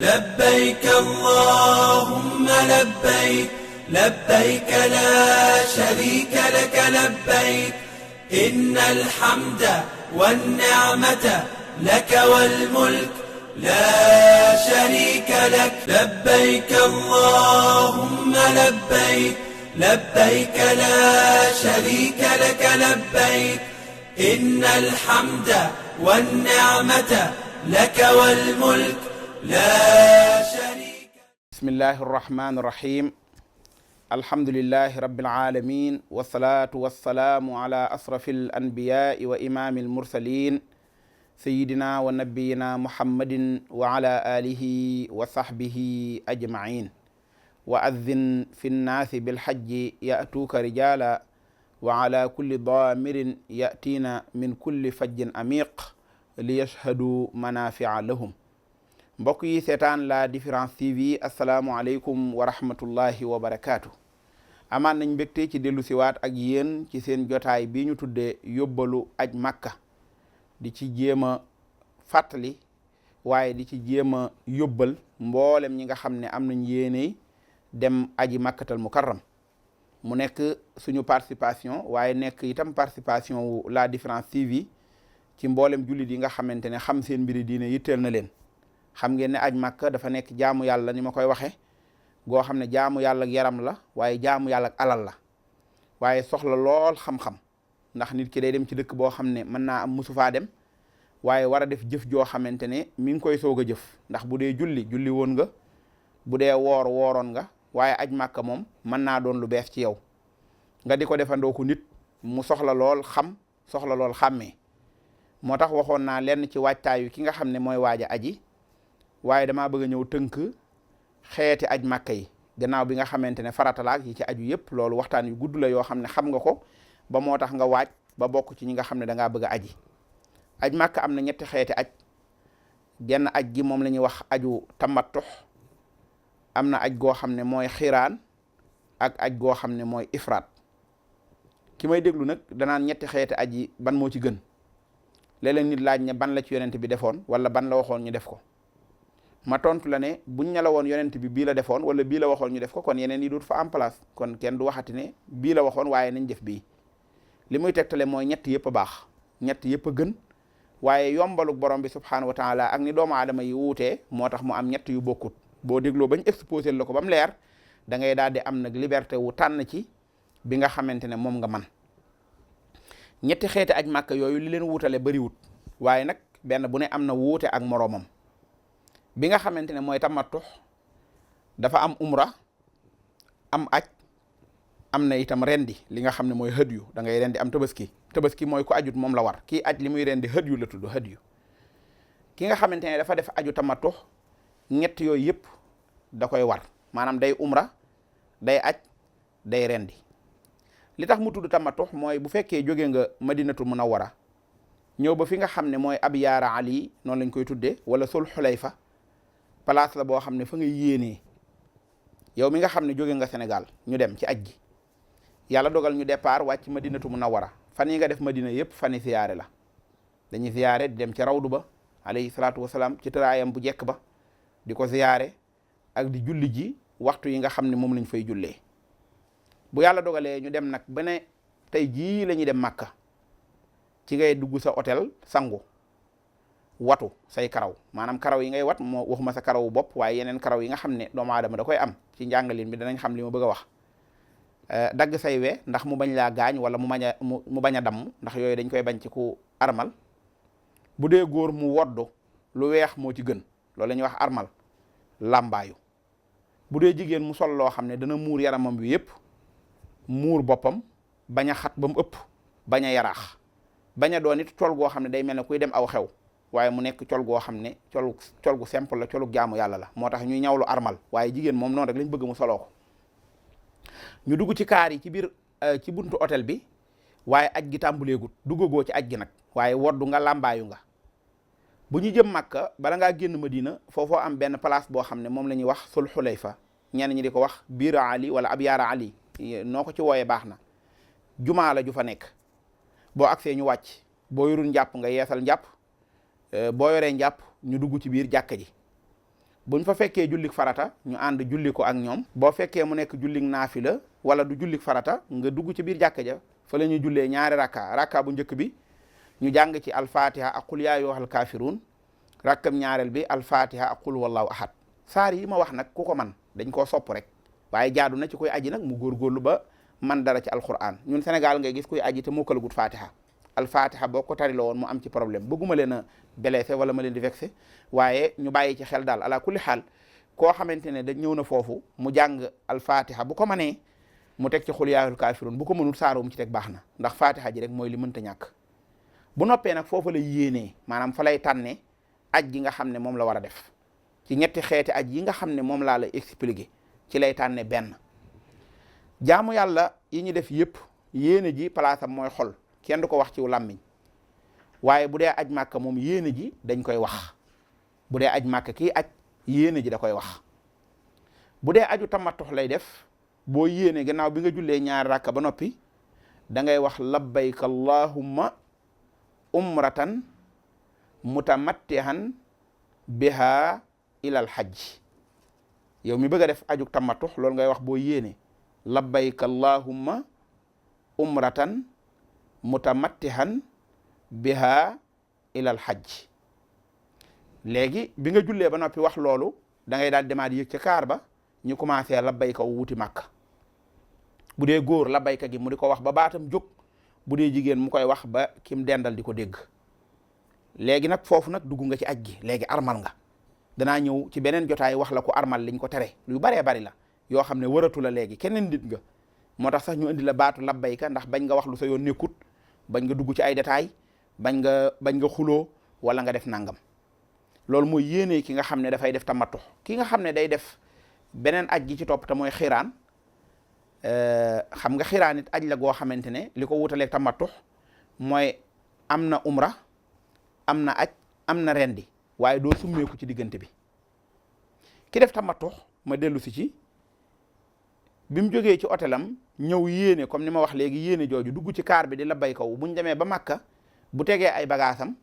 لبيك اللهم لبيك لبيك لا شريك لك لبيك إن الحمد والنعمة لك والملك لا شريك لك لبيك اللهم لبيك لبيك لا شريك لك لبيك إن الحمد والنعمة لك والملك لا شريك. بسم الله الرحمن الرحيم. الحمد لله رب العالمين والصلاة والسلام على أشرف الأنبياء وإمام المرسلين سيدنا ونبينا محمد وعلى آله وصحبه أجمعين. وأذن في الناس بالحج يأتوك رجالا وعلى كل ضامر يأتينا من كل فج عميق ليشهدوا منافع لهم. mbokk yi seetaan la Différence TV asalaamualeykum wa rahmatullahi wa barakaatu. amaan nañ mbégte ci dellu siwaat ak yéen ci seen jotaay bi ñu tuddee yóbbalu aj makka di ci jéem a fàttali waaye di ci jéem a yóbbal mboolem ñi nga xam ne am nañ yéene dem aji makkatal mukarram mu nekk suñu participation waaye nekk itam participation wu la Différence TV ci mboolem jullit yi nga xamante ne xam seen mbiri diine yitteel na leen. xam ngeen ne aj makka dafa nekk jaamu yàlla ni ma koy waxe goo xam ne jaamu yàlla ak yaram la waaye jaamu yàlla ak alal la waaye soxla lool xam-xam ndax nit ki day dem ci dëkk boo xam ne mën naa am musu faa dem waaye war a def jëf joo xamante ne mi ngi koy soog a jëf ndax bu dee julli woon nga bu dee wooroon nga waaye aj makka moom mën naa doon lu bees ci yow nga di ko defandoo ko nit mu soxla lool xam soxla lool xàmmee moo tax waxoon naa lenn ci waajtaayu ki nga xam ne mooy waaja aji waaye damaa bëgg a ñëw tënk xeeti aj màkka yi gannaaw bi nga xamante ne faratalaak yi ci aju yëpp loolu waxtaan yu gudd la yoo xam ne xam nga ko ba moo tax nga waaj ba bokk ci ñi nga xam ne dangaa bëgg a aji aj màkka am na ñetti xeeti aj genn aj gi moom la ñuy wax aju tamattux am na aj goo xam ne mooy xiraan ak aj goo xam ne mooy ifraat ki may déglu nag danaan ñetti xeeti aj yi ban moo ci gën léeg-léeg nit laaj ne ban la ci yonent bi defoon wala ban la waxoon ñu def ko ma tontu la ne buñ ña la woon yonent bi bii la defoon wala bii la waxoon ñu def ko kon yeneen yi dut fa am place kon kenn du waxati ne bii la waxoon waaye nañ def bii li muy tegtale mooy ñett yëpp a baax ñett yëpp a gën waaye yombaluk borom bi subhaanahu wa taala ak ni doomu aadama yi wuutee moo tax mu am ñett yu bokkut boo dégloo bañ exposé la ko ba mu leer da ngay daal di am nag liberté wu tànn ci bi nga xamante ne moom nga man ñetti xeeti aj màkka yooyu li leen wuutale bariwut waaye nag benn bu ne am na wuute ak moroomam bi nga xamante ne mooy tamattu dafa am umra am aj am na itam rendi li nga xam ne mooy hëdyu da ngay rendi am tabaski mooy ku ajut moom la war kii aj li muy rendi hëdyu la tudd hëdyu ki nga xamante ne dafa def aju tamattu ñett yooyu yëpp da koy war maanaam day umra day aj day rendi li tax mu tudd tamattu mooy bu fekkee jóge nga madinatul munawwara ñëw ba fi nga xam ne mooy ab yaara ali noonu lañ koy tuddee wala sul xulayfa place la boo xam ne fa nga yéenee yow mi nga xam ne jóge nga Sénégal ñu dem ci aj gi yàlla dogal ñu départ wàcc madinatu munawwara fan yi nga def madina yëpp fani ziyaare la dañuy ziyaare di dem ci rawdu ba alayhi salaatu wasalaam ci tëraayam bu jekk ba di ko ziyaare ak di julli ji waxtu yi nga xam ne moom lañ fay jullee bu yàlla dogalee ñu dem nag ba ne tey jii la ñuy dem Makka ci ngay dugg sa hôtel sangu watu say karaw maanaam karaw yi ngay wat moo waxuma sa karawu bopp waaye yeneen karaw yi nga xam ne doomu aadama da koy am ci njàngalin bi danañ xam li ma bëgg a wax dagg say we ndax mu bañ laa gaañ wala mu bañ a damm ndax yooyu dañ koy bañ ci ku armal bu dee góor mu woddu lu weex moo ci gën loolu la ñuy wax armal làmbaayu bu dee jigéen mu sol loo xam ne dana muur yaramam bi yëpp muur boppam bañ a xat ba mu ëpp bañ a yaraax bañ a doon it col goo xam ne day mel ne kuy dem aw xew waaye mu nekk col goo xam ne col gu simple la colug jaamu yàlla la moo tax ñuy ñawlu armal waaye jigéen moom noonu rek lañ bëgg mu soloo ko ñu dugg ci kaar yi ci biir ci buntu hôtel bi waaye aj gi tàmbuleegut duggagoo ci aj gi nag waaye woddu nga làmbaayu nga bu ñu jëm Makka bala ngaa génn Madina foofoo am benn place boo xam ne moom la ñuy wax sul xulayfa ñenn ñi di ko wax biira ali wala ab yaara ali noo ko ci wooyee baax na jumaa la ju fa nekk boo agsee ñu wàcc boo yorul njàpp nga yeesal njàpp boo yoree njàpp ñu dugg ci biir jàkka ji buñ fa fekkee jullik farata ñu ànd julli ko ak ñoom. boo fekkee mu nekk jullik naafila wala du jullik farata nga dugg ci biir jàkka ja fa la ñuy jullee ñaari rakka bu njëkk bi ñu jàng ci alfatiha ak qul yaa ayyuhal kaafiruun, rakkam ñaareel bi alfatiha ak qul wallahu ahad. saar yi ma wax nag ku ko man dañ koo sopp rek, waaye jaadu na ci koy aji nag mu góorgóorlu ba man dara ci alquran. ñun Sénégal ngay gis kuy aji te mokkalagut fatiha. alfatiha boo ko tari la woon mu am ci problème, bëgguma leen a blessé wala ma leen di vexé, waaye ñu bàyyi ci xel daal ala kulli xaal koo xamante ne da ñëw na foofu mu jàng alfatiha bu ko manee mu teg ci xul yaa ayyuhal kaafiruun, bu ko mënul saaro mu ci teg baax na, ndax fatiha ji rek mooy li mënta ñàkk. bu noppee nag foofu lay yéenee, maanaam fa lay tànne aj gi nga xam ne moom la war a def ci ñetti xeeti aj yi nga xam ne moom laa la expliqué, ci lay tànne benn. jaamu yàlla yi ñu def yëpp yéene ji palaasam mooy xol, kenn du ko wax ci làmmiñ, waaye bu dee aj màkka moom yéene ji dañ koy wax. bu dee aj màkka kii aj yéene ji da koy wax. bu dee aju tamatux lay def, boo yéene gannaaw bi nga jullee ñaari rakka ba noppi da ngay wax labbayka allahumma umratan mutamattihan biha ilal hajj. yow mi bëgg a def aju tamatux loolu ngay wax boo yéene labbayka allahumma umratan mutamattihan biha ilal hajj. léegi bi nga jullee ba noppi wax loolu da ngay daal demaat yëg ca kaar ba ñu commencé labbayka wuti màkk. bu dee góor labbayka gi mu di ko wax ba baatam jóg, bu dee jigéen mu koy wax ba kim dendal di ko dégg. léegi nag foofu nag dugg nga ci aj gi, léegi armal nga. danaa ñëw ci beneen jotaay wax la ko armal liñ ko tere lu baree bari la yoo xam ne waratu la léegi keneen nit nga. moo tax sax ñu indi la baatu labbayka ndax bañ nga wax lu sa yoon nekkut, bañ nga dugg ci ay détails, bañ nga xuloo wala nga def nangam. loolu mooy yéene ki nga xam ne dafay def tamattu. ki nga xam ne day def beneen aj gi ci topp te mooy xiraan. xam nga xiraan it aj la goo xamante ne li ko wutaleeg tamattu mooy am na umra, am na aj, am na rendi, waaye doo summeeku ci diggante bi. ki def tamattu ma dellu si ci bi mu jógee ci hôtelam ñëw yéene comme ni ma wax léegi yéene jooju dugg ci kaar bi di la bay kaw buñ demee ba Makka bu tegee ay bagaasam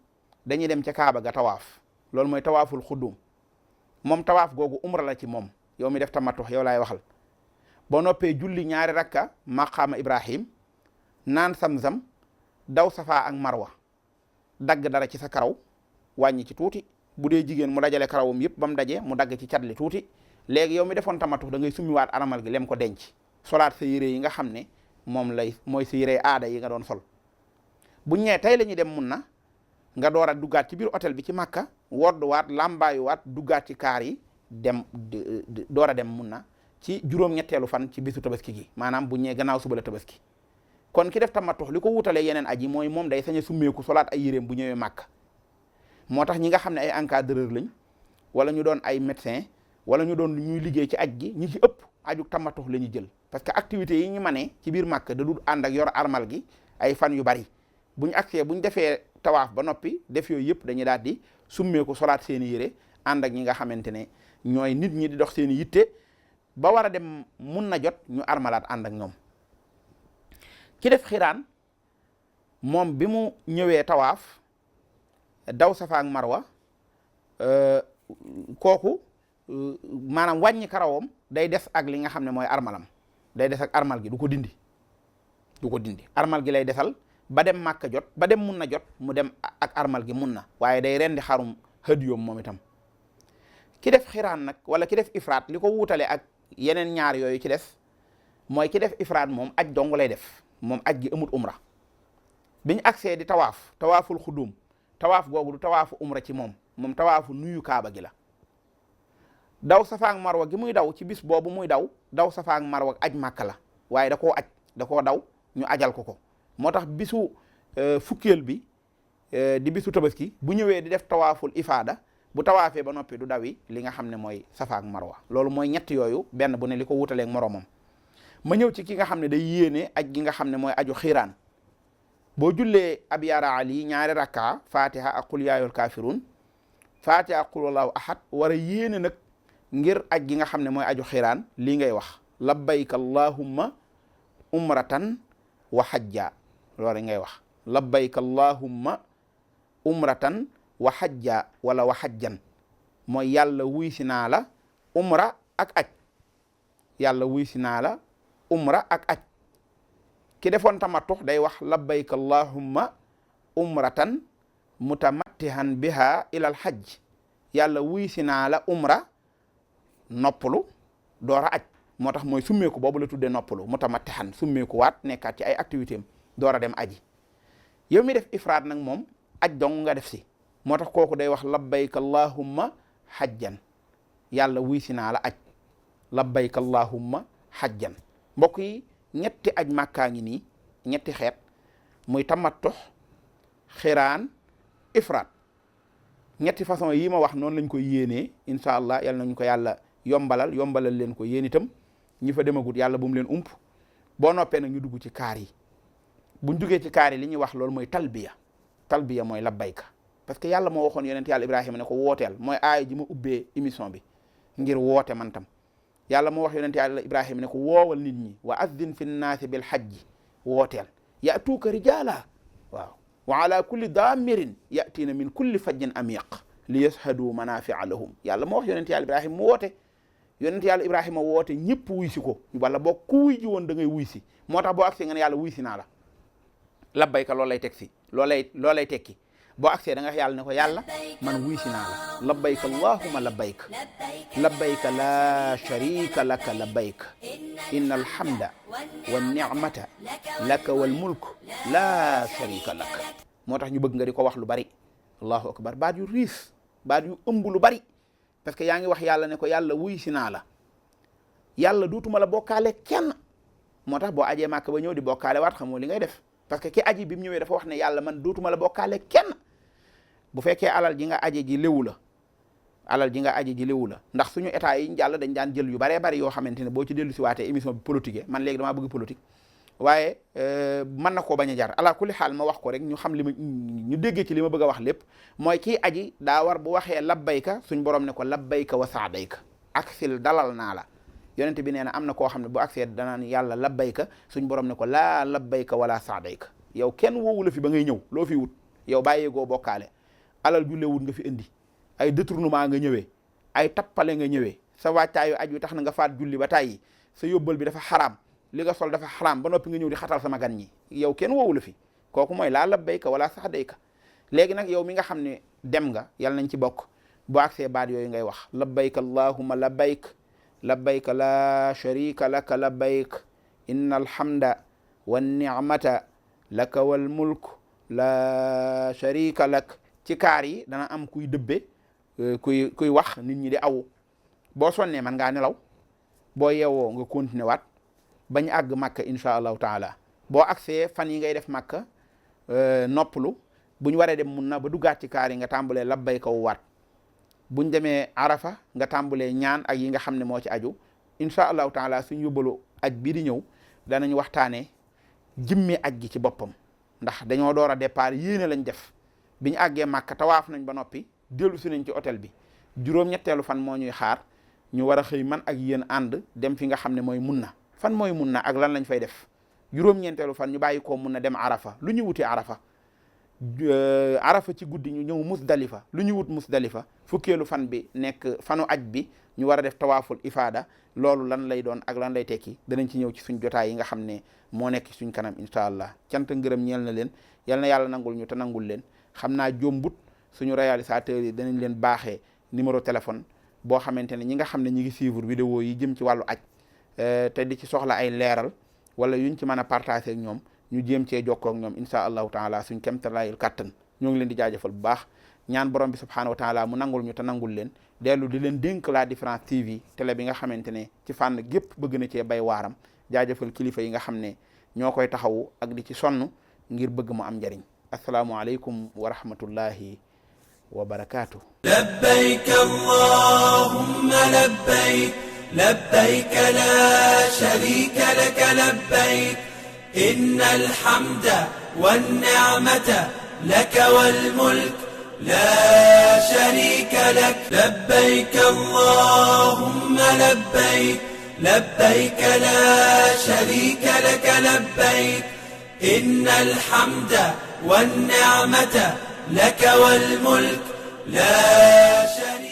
dañuy dem ca Kaaba ga tawaaf. loolu mooy tawaaful xuddum. moom tawaaf googu umra la ci moom yow mi def tamattu yow laay waxal. boo noppee julli ñaari rakka maqaama Ibrahim, naan sam-sam, daw safa ak marwa, dagg dara ci sa karaw wàññi ci tuuti. bu dee jigéen mu dajale karawam yëpp ba mu daje mu dagg ci catli tuuti. léegi yow mi defoon tamattu da ngay summiwaat aramal gi lem ko denc, solaat sa yére yi nga xam ne mooy sa yére aada yi nga doon sol. bu ñëwee tey la ñuy dem mun na nga door a duggaat ci biir hôtel bi ci Makka, wodduwaat làmbaayuwaat duggaat ci kaar yi dem door a dem mun na ci juróom-ñetteelu fan ci bisu tabaski gi, maanaam bu ñëwee gannaaw suba la tabaski. kon ki def tamattu li ko wutalee yeneen aji mooy moom day sañ a summeeku solaat ay yéreem bu ñëwee Makka. moo tax ñi nga xam ne ay encadreur lañ wala ñu doon ay médecin wala ñu doon ñuy liggéey ci aj gi ñi ci ëpp aju tamattu la ñu jël, parce que activités yi ñu manee ci biir Makka da dul ànd ak yor armal gi ay fan yu bari. buñ agsee buñ defee tawaaf ba noppi def yooyu yëpp dañuy daal di summeeku solaat seeni yére ànd ak ñi nga xamante ne ñooy nit ñi di dox seeni yitte ba war a dem mun na jot ñu armalaat ànd ak ñoom. ki def xiraan moom bi mu ñëwee tawaaf daw safa ak marwa kooku maanaam wàññi karawam day des ak li nga xam ne mooy armalam, day des ak armal gi du ko dindi armal gi lay desal ba dem Màkka jot ba dem mun na jot mu dem ak armal gi mun na, waaye day rendi xarum hadiyoom moom itam. ki def xiraan nag wala ki def ifraat li ko wuutale ak yeneen ñaar yooyu ci des mooy ki def ifraat moom aj dong lay def, moom aj gi amut umra. biñ agsee di tawaaful xudum, tawaaf googu du tawaafu umra ci moom tawaafu nuyu kaaba gi la. daw safa ak marwa gi muy daw ci bis boobu muy daw safa ak marwa aj Màkka la, waaye da koo daw ñu ajal ko. moo tax bisu fukkeel bi di bisu tabaski bu ñëwee di def tawaaful ifaada bu tawaafee ba noppi du dawi li nga xam ne mooy safa ak marwa. loolu mooy ñett yooyu benn bu ne li ko wutaleeg moroomam. ma ñëw ci ki nga xam ne day yéene aj gi nga xam ne mooy aju xiraan. boo jullee ab yaara ali ñaari rakka fatiha ak qul yaa ayyuhal kaafiruun, fatiha ak qul wallahu ahad, war a yéene nag ngir aj gi nga xam ne mooy aju xiraan lii ngay wax labbayka allahumma umratan wa hajja. loolu ngay wax labbayka allahumma umratan wa hajja wala wa hajjan, mooy yàlla wuy si naa la umra ak aj yàlla wuy si naa la umra ak aj ki defoon tamattu day wax labbayka allahumma umratan mutamattihan biha ilal hajj yàlla wuy si naa la umra noppalu door a aj moo tax mooy summeeku boobu la tuddee noppalu mutamattihan summeeku waat nekkaat ci ay activité am door a dem aji yow mi def ifraad nag moom aj dong nga def si moo tax kooku day wax labbayka allahumma hajjan yàlla wuy si naa la aj labbayka allahumma hajjan mbokk yi ñetti aj màkkaa ngi nii ñetti xeet muy tamattu xiraan ifraat ñetti façon yi ma wax noonu lañ koy yéenee incha allah yal nañu ko yàlla yombalal leen ko yéen itam ñi fa demagut yàlla bu mu leen ump boo noppee nag ñu dugg ci kaar yi buñ duggee ci kaar yi li ñuy wax loolu mooy talbiya mooy labbayka parce que yàlla moo waxoon yonent yàlla ibrahima ne ko wooteel mooy aaya ji ma ubbee émission bi ngir woote man tam yàlla moo wax yonent yàlla ibrahima ne ko woowal nit ñi wa azdin fi nnaasi bil hajji wooteel yatuuka rijaala waaw wa ala kulli daamirin yatiina min kulli fajjin amiq li yashhadu manafia lahum yàlla moo wax yonent yàlla ibrahima mu woote yonent yàlla ibrahima woote ñëpp wuy si ko wala boo ku wuy ji woon da ngay wuy si moo tax boo agsee nga ne yàlla wuy si naa la labbayka loolu lay teg si loolay tekki boo agsee da nga yàlla ne ko yàlla man wuy si naa la labbayka allahumma labbayka labbayka la sharika laka labbayka inna alhamda wa ni'mata laka wal mulk la sharika laka moo tax ñu bëgg nga di ko wax lu bari allahu akbar baat yu riis baat yu ëmb lu bari parce que yaa ngi wax yàlla ne ko yàlla wuy si naa la yàlla duutuma la bokkaale kenn moo tax boo ajee màkk ba ñëw di bokkaale waat xamoo li ngay def parce que ki aji bi mu ñëwee dafa wax ne yàlla man duutuma la bokkaale kenn bu fekkee alal ji nga aje ji léwu la ndax suñu état yi ñu jàll dañ daan jël yu baree bari yoo xamante ne boo ci dellu si waatee émission bi politique man léegi damaa bëgg politique waaye mën na koo bañ a jar ala kulli xaal ma wax ko rek ñu xam li ma ñu déggee ci li ma bëgg a wax lépp mooy kii aji daa war bu waxee labbayka suñ borom ne ko labbayka wa saadayka aksil dalal naa la yonent bi nee na am na koo xam ne bu agsee danaan yàlla labbayka suñ borom ne ko laa labbayka wala saadayka yow kenn woowu la fi ba ngay ñëw loo fi wut yow bàyyeegoo bokkaale alal ju lewut nga fi indi ay détournement nga ñëwee ay tappale nga ñëwee sa wàccaayu aj wi tax na nga faat julli ba tàyyi sa yóbbal bi dafa xaraam li nga sol dafa xaraam ba noppi nga ñëw di xatal sama gan ñi yow kenn woowu la fi kooku mooy laa labbayka wala saadayka léegi nag yow mi nga xam ne dem nga yàlla nañ ci bokk boo agsee baat yooyu ngay wax labbayka allahumma labbayk labbayka la sharika laka labbayk inna alhamda wa ni'mata laka wal mulk la sharika lak ci kaar yi dana am kuy dëbbe kuy wax nit ñi di aw boo sonnee man ngaa nelaw boo yeewoo nga continuer waat bañ àgg màkka insha allahu taala boo agsee fan yi ngay def màkka noppalu buñ waree dem mun na ba duggaat ci kaar yi nga tàmbalee labbayka wu waat buñ demee arafa nga tàmbalee ñaan ak yi nga xam ne moo ci aju insha allahu taala suñ yóbbalu aj bii di ñëw danañ waxtaanee jimmi aj gi ci boppam ndax dañoo door a départ yéene lañ def bi ñu àggee màkka tawaaf nañ ba noppi dellu si nañ ci hôtel bi juróom-ñetteelu fan moo ñuy xaar ñu war a xëy man ak yéen ànd dem fi nga xam ne mooy munna fan mooy munna ak lan lañ fay def juróom-ñeenteelu fan ñu bàyyi ko munna dem arafa lu ñu wuti arafa arafa ci guddi ñu ñëw musdalifa lu ñu wut musdalifa fukkeelu fan bi nekk fanu aj bi ñu war a def tawaaful ifaada loolu lan lay doon ak lan lay tekki danañ ci ñëw ci suñ jotaay yi nga xam ne moo nekk suñ kanam incha allah cant ngërëm ñeel na leen yal na yàlla nangul ñu te nangul leen xam naa jombut suñu réalisateurs yi danañ leen baaxee numéro téléphone boo xamante ne ñi nga xam ne ñi ngi suivre vidéo yi jëm ci wàllu aj te di ci soxla ay leeral wala yuñ ci mën a partager ak ñoom ñu jéem cee jokkoo ak ñoom insha allahu taala suñ kemtalaayul kàttan ñoo ngi leen di jaajëfal bu baax ñaan borom bi subhanahu wa taala mu nangul ñu te nangul leen dellu di leen dénk La Différence TV télé bi nga xamante ne ci fànn gépp bëgg na cee bay waaram jaajëfal kilifa yi nga xam ne ñoo koy taxawu ak di ci sonn ngir bëgg mu am njariñ asalaamualeykum wa rahmatullahi wa barakaatu. labbayk allahumma labbayk labbayk la sharika laka labbayk innal hamda wan ni'mata laka wal mulk لا شريك لك لبيك اللهم لبيك لبيك لا شريك لك لبيك إن الحمد والنعمة لك والملك لا شريك